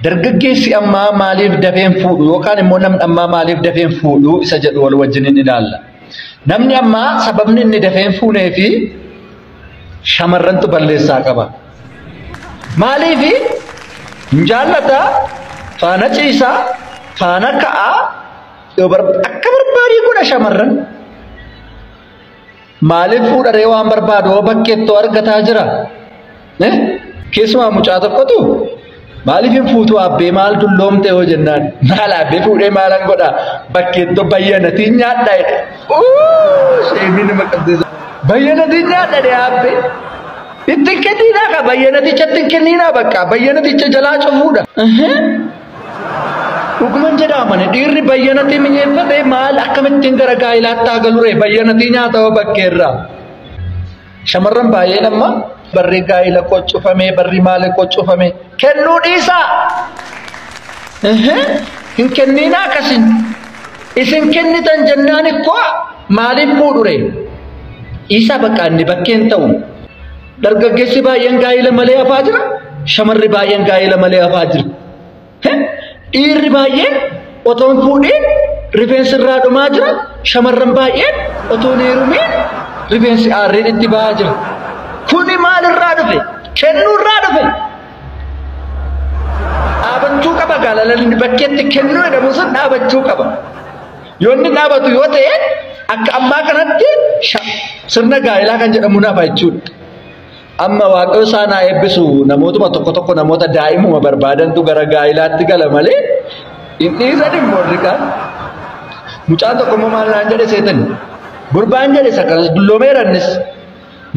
Dargaggeessi ammaa maaliif dafeen fuudhu yookaan immoo namni ammaa maaliif dafeen fuudhu isa jedhu wal wajjin ilaalla. Namni ammaa sababni inni dafeen fuunee fi shamarrantu balleessaa qaba. Maaliif hin jaallataa, faana ciisaa, faana ka'aa, akka barbaadee godha shamarran. Maaliif fuudharee waan barbaadu hoo bakkeettoo argataa jira? Keessumaa mucaa tokkotu maaliif hin fuutu abbee maal dulloomte hoo jennaan maal abbee fuudhee maalan godha bakkeettoo bayyanatiin nyaadha jedhe. Sheemii nama qabdeessa. Bayyanatiin nyaadha jedhe abbee. Ittiin kenniinaa ka bayyanaticha ittiin kenniinaa bakka bayyanaticha jalaa cufuudha. Dhuguman jedhamani dhiirri bayyanatii minyeeffate maal akkamittiin gara gaa'ilaatti haa galure bayyanatii nyaata hoo bakkeerraa. Shamarran baay'een amma barri gaa'ila koo cufame barri maali koo cufame kennuu dhiisaa. Hin kenniinaa akkasin. Isin kennitan jennaan ikkoo maaliif fuudhure? Dhiisaa bakka inni bakkeen ta'u. Dargaggeessi baay'een gaa'ila malee hafaa jira. Shamarri baay'een gaa'ila malee hafaa jira. Dhiirri baay'een otoo hin fuudhiin rifeensi irraa dhumaa jira. Shamarran baay'een otoo hin heerumiin rifeensi aarriin itti ba'aa jira. Kuni maalirraa dhufe? Kennuurraa dhufe. Dhaabachuu qaba gaalalalli bakkeetti kennuu jedhamu sun dhaabachuu qaba. Yoo inni dhaabatu yoo ta'e akka ammaa kanatti sirna gaa'ilaa kan jedhamu nafa jechuudha. Amma waaqayyo isaan haa eebbisu namootuma tokko tokko namoota daa'imuma barbaadantu gara gaa'ilaatti gala malee hin dhiisan immoo warri kaan. Mucaan tokko immoo maal naan jedhe seetan gurbaan jedhe isa kanas dulloomeera innis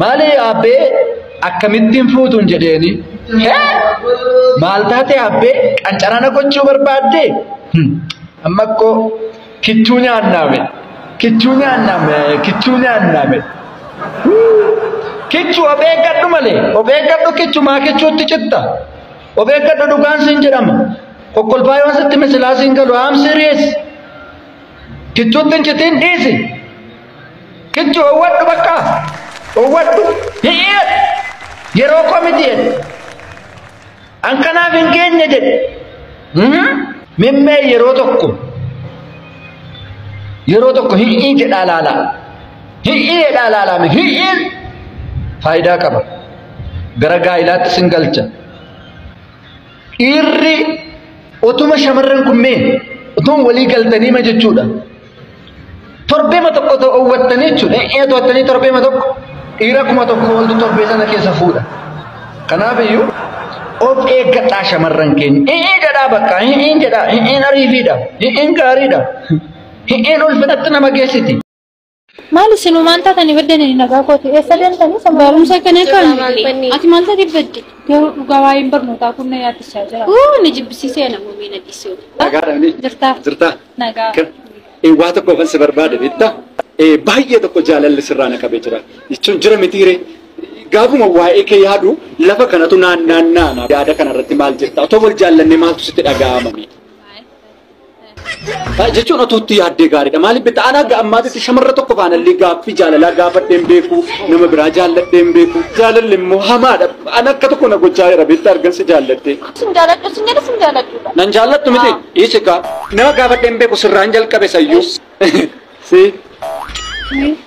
maali abbee akkamittiin fuutuun jedheeni. Maal taate abbee qancarana gochuu barbaaddee amma akkoo kichuu nyaannaame kichuu nyaannaame kichuu nyaannaame. Kichuu of eeggadhu malee of eeggadhu kichu maa kichuutti citta of eeggadhu dhugaan siin jedhama kokkolfaa yoon sitti misilaa siin galu am serious kichuutti hin citiin dhiisi kichu owwadhu bakka owwadhu hi'ee yeroo koo miti jedhe an kanaaf hin geenye jedhe mimmee yeroo tokko hi'ii jedhaa laalaa hi'ii jedhaa laalaa hi'iin faayidaa qaba. Gara gaa'ilaatti sin galcha. Dhiirri otuma shamarran kunneen otuma walii galtanii ma jechuudha. Torbeema tokko owwattanii jechuudha. Eeyyee to'attanii torbeema tokko dhiira 1000 oltu torbee sana keessa fuudha. Kanaaf iyyuu of eeggadhaa shamarran keenya. Eeyyee jedhaa bakka eeyyeen jedhaa eeyyeen ariifiidha eeyyeen gaariidha eeyyeen ulfinatti nama geessiti. Maal isinuu maal taatanii baddanii nagaa kooti eessa deemtanii barumsa kana kan ati maal taatee badde yeroo dhugaa waa'een barnootaa kun na yaaddachaa jira. Na jibbisiisee nama miina dhiisuu. Nagaadha Jirtaa. Jirtaa. Nagaa. Waa tokko ofan si barbaade beektaa? Baay'ee tokko jaalalli sirraa na qabee jira. Jechuun jira mitiiree gaafuma waa'ee kee yaadu lafa kanatu naannaa yaada kanarratti maal jirta? Otoo wal jaallannee maaltu sitti dhaga'amame? Jechuun otoo itti yaaddee gaariidha. Maaliif bitta ana akka ammaatitti shamarra tokko faanallee gaaffii jaalalaa gaafadheen beeku, nama biraa jaalladheen beeku. Jaalalli immoo hamaadha. Ana akka tokko na gochaa jira beektaa argansi jaalladhee. Sin jaalladhu sin jedhe sin jaalladhuudha. Nan jaallattu miti? Dhiisi kaa. Nama gaafadheen beeku sirraan jalqabe sayyuu. Si.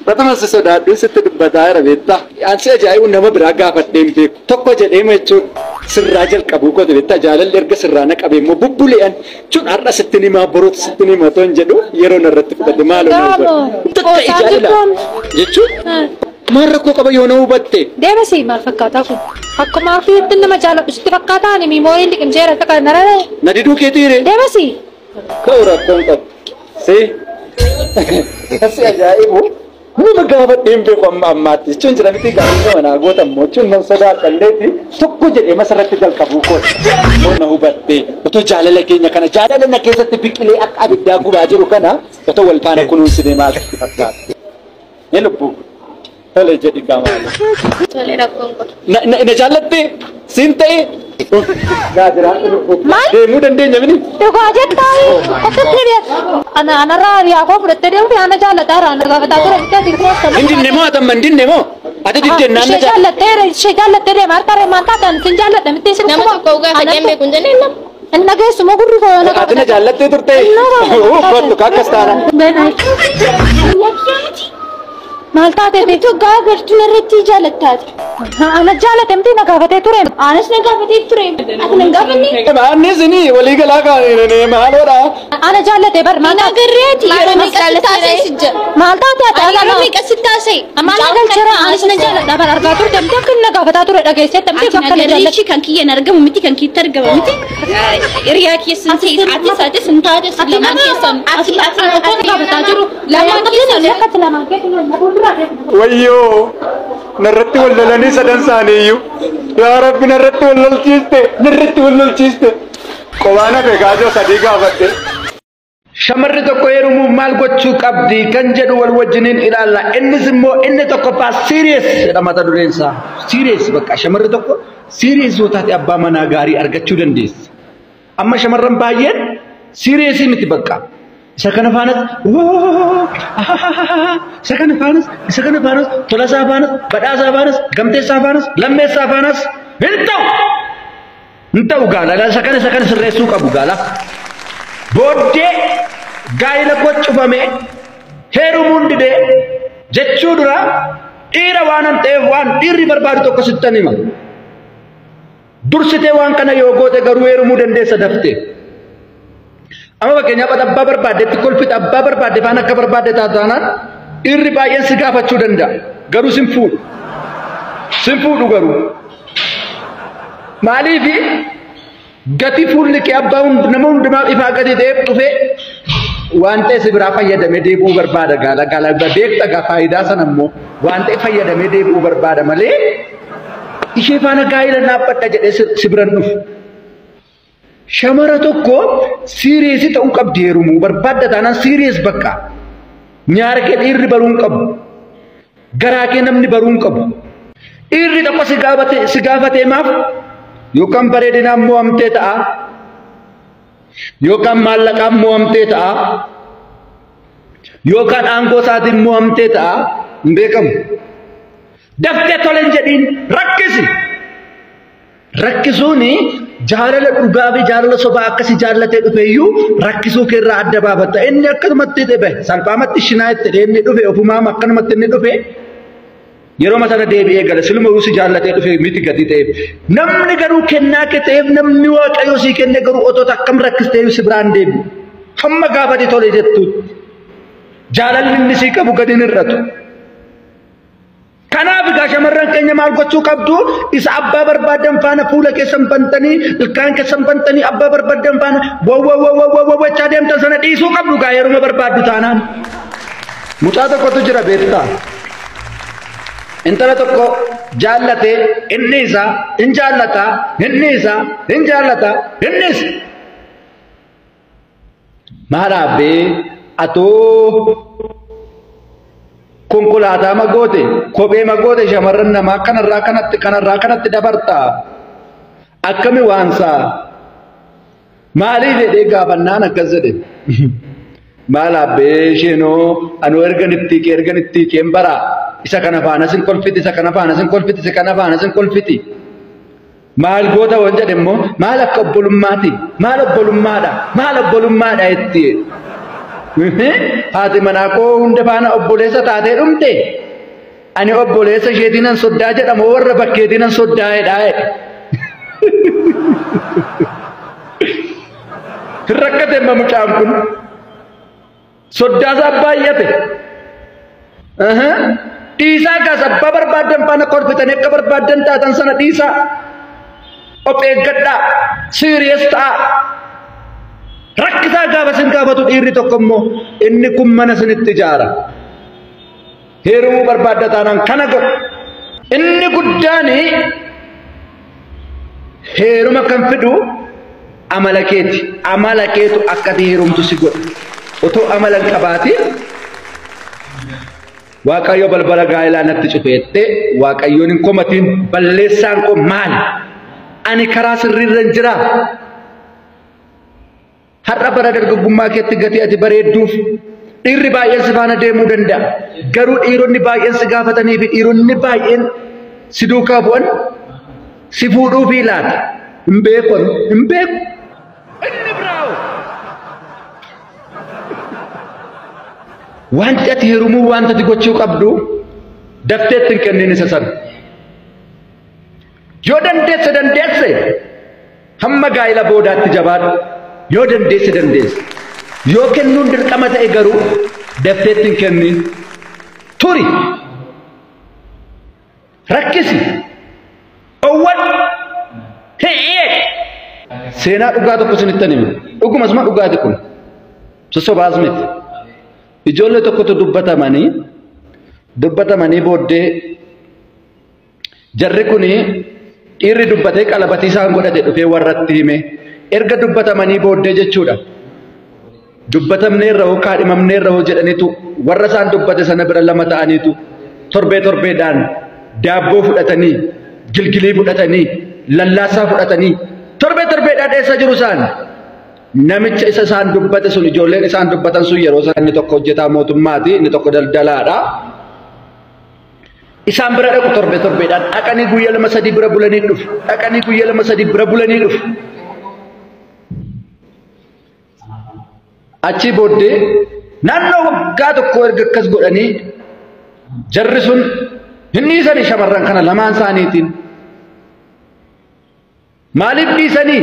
Batama si sodaadhu sitti dubbataa jira beektaa. Ansi ajaa'ibu nama biraa gaafadheen beeku. Tokko jedhee jechuun sirraa jalqabuu kooti beektaa jaalalli erga sirraa na qabee immoo bubbule'an jechuun har'a sitti himaa borootti sitti himaa otoo hin jedhu yeroo narratti fudhate maaloo na hubadhu. Takka ijaa ilaala jechuun maal rakkoo qaba yoo na hubatte. Deebisii maal fakkaataa kun? Akkuma arfiitti nama jaaladhu sitti fakkaataa ani miimooriin liqimseera akka kana narra. Na diduu keetiire. Deebisii. Ka'u rakkoon qabu. Si. Asi ajaa'ibu. Nama gaafadheen beeku amma ammaatti jechuun jira miti gaafa manaa gootammoo jechuun nan sodaadhalleeti tokko jedhee masarratti jalqabuu kooti. Yoo na hubatte otoo jaalala keenya kana jaalala na keessatti biqilee akka abiddaa gubaa jiru kana otoo wal faana kunuunsinee maal sitti fakkaata? Ni lubbuu. Tole jedhi kaa maali? Tole rakkoon qabu. Na jaallattee siin ta'e naa jiraadhu lubbuu. Deemuu dandeenya mini? Dhugaa jettaa akkatti beeku. Ana anarraa riyaa koo fudhattee deemuu fi ana jaallataa irraa ana gaafataa ture bitee ati Hin dinne moo atamma hin dinne moo? Ati diddennaan na Ishee jaallatteera ishee jaallatteera maal taaree maal taataan sin jaalladha miti sin Nama tokko gaafadheen beeku hin jenneen nama. Inni dhageessu moo gurri koo na Ati na jaallattee turte. Uffatu akkas taana. Maal taatee Bitoo gaa gartuu narratti jaallattaati. Ana jaallate miti na gaafatee ture. Anas na gaafatee ture. Ati na gaafanne. Maanni isinii walii galaa kaanii maaloodha. Ana jaallate bar maal Na agarreeti yeroo meeqa sitti haasa'e si jala. Maal taatee ati Ani yeroo meeqa sitti haasa'e. Maal galcheera anas na jaalladha bar argaa turte miti akka inni na gaafataa ture dhageessee miti Ati bakka na na jaallate. agarreechi kan kiyyaan argamu miti kan kiyyatti argama miti. Hiriyaa keessan ta'e ati saates hin taates lamaan keessan. Ati ati Ati gaafataa jiru. Lamaan keessan. Akkatti lamaan keessan na fuuldura keessa. Wayyoo narratti wal lolanii sadan isaaniiyyuu. Yaa Rabbi narratti wal lolchiiste narratti wal lolchiiste. Qobaan hafe gaazoo sadii gaafadhe. Shamarri tokko heerumuuf maal gochuu qabdi kan jedhu wal wajjiniin ilaalla. Innis immoo inni tokkoffaa serious jedha mata dureen isaa. Serious bakka shamarri tokko serious yoo taate abbaa manaa gaarii argachuu dandeessi. Amma shamarran baay'een serious miti bakka. Isa kana faanas isa kana faanas isa kana faanas Tolasaa faanas Badhaasaa faanas Gamteessaa faanas Lammeessaa faanas hin ta'u. Hin ta'u gaala isa kana sirreessuu qabu gaala. Booddee gaa'ila koo cufame heerumuun didee jechuu dura dhiira waan ta'eef waan dhiirri barbaadu tokko sittan hima. Dursitee waan kana yoo goote garuu heerumuu dandeessa daftee. Amma fakkeenyaaf ati abbaa barbaaddetti kolfite abbaa barbaadde faana akka barbaadde taataanaan dhiirri baay'een si gaafachuu danda'a. Garuu sin fuudhu. Sin fuudhu garuu. Maaliifi gati fuulli kee abbaa nama hundumaaf ifaa gadi ta'eef dhufee waan ta'e si biraa fayyadamee deebi'uu barbaada gaala gaala beekta gaa faayidaa sana immoo waan ta'e fayyadamee deebi'uu barbaada malee ishee faana gaa'ila dhaabbadha jedhee si biran dhufu. Shamara tokko siiriyeesii ta'uu qabdi heerumuu barbaadda taanaan siiriyees bakka nyaara kee dhiirri baruu hin qabu garaa kee namni baruu hin qabu dhiirri tokko si gaafatee maaf yookaan bareedinaan mo'amtee ta'a yookaan maallaqaan mo'amtee ta'a yookaan aangoo isaatiin mo'amtee ta'a hin beekamu. Daftee tole hin jedhiin rakkisi. Rakkisuuni jaalala dhugaa fi jaalala sobaa akkasii jaallatee dhufeeyyuu rakkisuu keerraa adda baafatta. Inni akkanumatti dhufe salphaamatti shinaa itti inni dhufe ofumaam akkanumatti inni dhufe yeroo sana deebi'ee gala siluma si jaallatee dhufe miti gadi ta'eef. Namni garuu kennaa kee ta'eef namni waaqayyoo sii kenne garuu otoo akkam rakkistee si biraan deebi'u. Hamma gaafate tole jettuutti. Jaalalli inni sii qabu gadi hin hir'atu. Kanaaf egaa shamarran keenya maal gochuu qabdu isa abbaa barbaadan faana fuula keessan bantanii ilkaan keessan bantanii abbaa barbaadan faana wawwawwawwawwachaa deemtan sana dhiisuu qabdu gaa yeruma barbaaddu taanaan. Mucaa tokkotu jira beektaa. Intala tokko jaallatee inni isaa hin jaallataa inni isaa hin jaallataa innis maal dhaabbee atoo konkolaataa magoote kophee magoote shamarran namaa kanarraa kanatti kanarraa kanatti dabarta akkami waansaa maaliif jedhee gaafannaan akkas jedhe maal abbee isheenoo anuu ergan itti ergan itti keen bara isa kana faana sin kolfiti isa kana faana sin kolfiti isa kana faana sin kolfiti maal goota waan jedhe immoo maal akka obbolummaati maal obbolummaadha maal obbolummaadha itti haati manaa koo hunda faana obboleessa taatee dhumte ani obboleessa isheetiinan soddaa jedhamu warra bakkeetiinan soddaa'edha jedhe. Hin rakkate amma mucaan kun soddaasaa baay'ate. Dhiisaa gaas abbaa barbaaddan faana kolfitanii akka barbaaddan taatan sana dhiisaa. Of eeggadhaa siiriyees ta'aa. Rakkisaa gaafa sin gaafatu dhiirri tokko immoo inni kun mana sinitti ijaara. Heerumuu barbaadda taanaan kana godhu. Inni guddaan heeruma kan fidu amala keeti. Amala keetu akka ati heerumtu si godhu. Otoo amala hin qabaatiin Waaqayyo balbala gaa'elaa natti cufeettee Waaqayyoon hin komatiin balleessaan koo maali? Ani karaa sirriirra hin jiraa? Har'a bara dargaggummaa keetti gatii ati bareedduuf Dhiirri baay'een si faana deemuu danda'a. Garuu dhiironni baay'een si gaafatanii fi dhiironni baay'een si duukaa bu'an si fuudhuu fi laata. Hin beeku hin beeku. Inni biraawo. Wanti ati heerumuu wanta ati gochuu qabdu daftee itti hin kennin isa sana. Yoo dandeesse dandeesse hamma gaa'ila boodaatti jabaadhu. Yoo dandeesse dandeesse. Yoo kennuun dirqama ta'e garuu daftee itti hin kennin. Turi. Rakkisi. Owwadhu. Hi'ee. Seenaa dhugaa tokko isinittan hima. Dhuguma suma dhugaati kun. Sosobaas miti. Ijoollee tokkotu dubbatamanii booddee jarri kuni dhiirri dubbatee qalabatii isaan godhate dhufee warratti hime. Erga dubbatamanii booddee jechuudha. Dubbatamneerra hoo kaadhimamneerra hoo jedhaniitu warra isaan dubbate sana bira lama ta'aniitu torbee torbeedhaan daabboo fudhatanii gilgilii fudhatanii lallaasaa fudhatanii torbee torbeedhaan eessa jiru isaan? Namicha isa isaan dubbate sun ijoolleen isaan dubbatan sun yeroo isaan inni tokko hojjetaa mootummaati inni tokko daldalaadha. Isaan bira dhaqu torbee torbeedhaan dhaqanii guyyaa lama sadii bira bulanii dhufu. Dhaqanii guyyaa lama sadii bira bulanii dhufu. Achi booddee naannoo waggaa tokko erga akkas godhanii jarri sun hin dhiisanii shamarran kana lamaan isaaniitiin. Maaliif dhiisanii?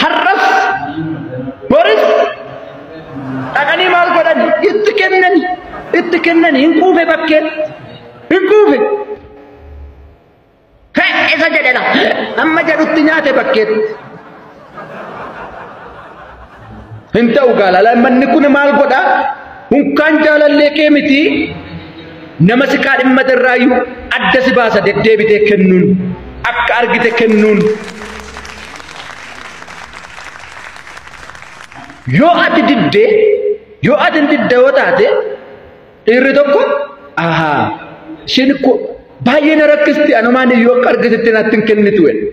Har'as boris dhaqanii maal godhan? Itti kennani hin quufe bakkeen hin quufe. Isa jedhedha amma jedhutti nyaate bakkeetti. Hin ta'u gaalala manni kun maal godhaa? Hunkaan jaalallee kee miti nama si kaadhimmate irraayyuu adda si baasa deddeebitee kennuun akka argite kennuun. Yoo ati diddee yoo ati hin didde yoo taate dhiirri tokko ahaa isheen baay'ee na rakkisti anumaan iyyuu akka argitetti natti hin kennitu jedhe.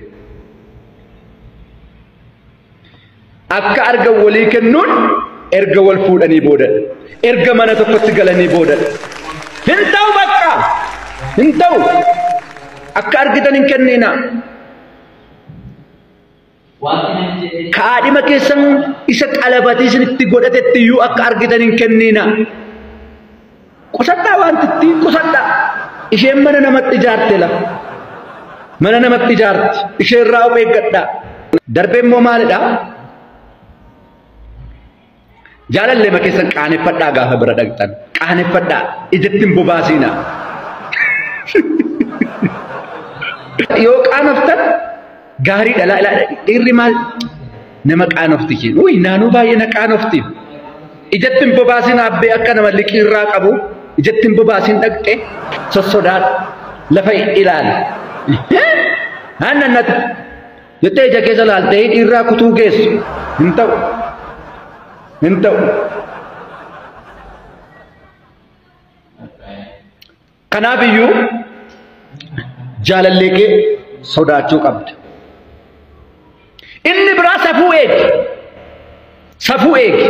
Akka argan walii kennuun erga wal fuudhanii boodadha. Erga mana tokkotti galanii boodadha. Hin ta'u bakka! Hin ta'u! Akka argitan hin kenninaa. Kaadhima keessan isa qalabatii isinitti godhatetti iyyuu akka argitan hin kenninaa. Qusadhaa wanti qusadhaa. Isheen mana namatti ijaarte la. Mana namatti ijaarti. Ishee irraa of eeggadhaa. Darbee immoo maalidhaa? Jaalallee ma keessan qaaneffadhaa gaafa bira dhaqxan. Qaaneffadhaa. Ijatti hin bobaasinaa. Yoo qaanoftan gaariidha. Dhiirri maal nama qaanofti kee. Uy naannoo baay'ee na qaanofti. Ijatti hin bobaasin abbee akka nama liqiirraa qabu. Ijatti hin bobaasin dhaqxe sossodaadha. Lafa ilaali. Naannannati. Jettee ija keessa laaltee dhiirraa kutuu geessu. Hin ta'u. Hin ta'u. Kanaaf iyyuu jaalallee kee sodaachuu qabda. Inni biraa safuu eegi. Safuu eegi.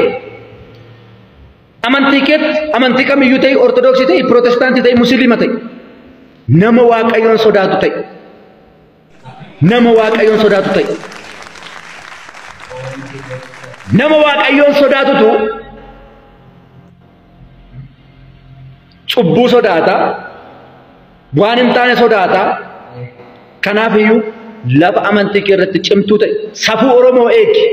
Amantii keetti amantii kamiyyuu ta'e Ortodoksii ta'e Pirootestaantii ta'e Musliima ta'e nama Waaqayyoon sodaatu ta'e. Nama Waaqayyoon sodaatu ta'e. Nama Waaqayyoon sodaatutu cubbuu sodaata, waan hin taane sodaata. Kanaaf iyyuu lafa amantii kee irratti cimtuu ta'e safuu Oromoo eegi.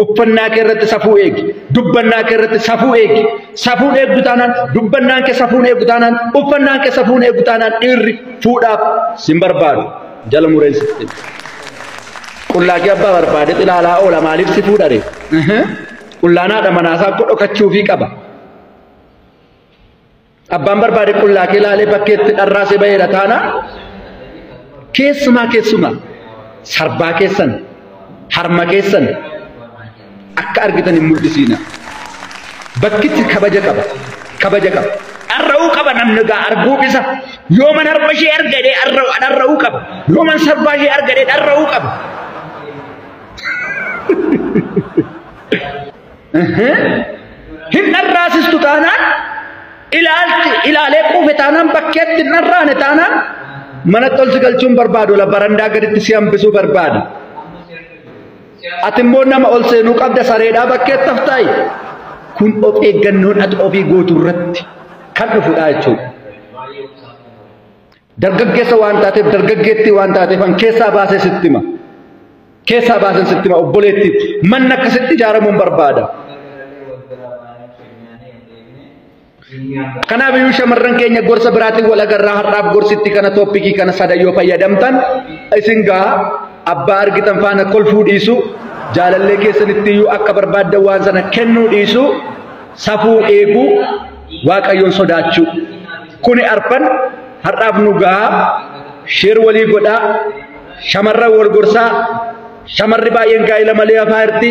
Uffannaa kee irratti safuu eegi. Dubbannaa kee irratti safuu eegi. Safuun eegdu taanaan dubbannaan kee safuun eegdu taanaan uffannaan kee safuun eegdu taanaan dhiirri fuudhaaf sin barbaadu. Jala mureen sitti. Qullaa kee abbaa barbaade ilaalaa oola maaliif si fuudhare? Qullaan haadha manaasaa akka dhokachuufii qaba. Abbaan barbaade qullaa kee ilaalee bakkeetti dharraasee baheera taanaan keessumaa keessumaa sarbaa keessan harma keessan akka argitan hin mul'isiina. Bakkichi kabaja qaba. Kabaja qaba. Dharra'uu qaba namni gaa arguuf isa. Yooman harma ishee argadee dharra'uu qaba. Yooman sarbaa ishee argadee dharra'uu qaba. Hin dharraasistu taanaan ilaalti ilaalee quufe taanaan bakkeetti hin dharraane taanaan manatti ol si galchuun barbaadu la barandaa gaditti si hambisuu barbaada. Ati immoo nama ol seenuu qabda sareedhaa bakkeetti haftaayi. Kun of eeggannoon ati ofii gootu irratti kan dhufudha jechuudha. Dargaggeessa waan taateef dargaggeettii waan taateef an keessaa baasee sitti hima. Keessaa baasee sitti hima obboleettiif manni akkasitti ijaaramuun barbaada. Kanaaf iyyuu shamarran keenya gorsa biraatiin wal agarraa har'aaf gorsitti kana tooppikii kana sadayyoo fayyadamtan isin gaa abbaa argitan faana kolfuu dhiisu jaalallee keessanitti iyyuu akka barbaaddan waan sana kennuu dhiisu safuu eeguu waaqayyoon sodaachuu. Kuni arfan har'aaf nu gahaa sheer walii godhaa shamarran wal gorsaa shamarri baay'een gaa'ila malee hafaa jirti.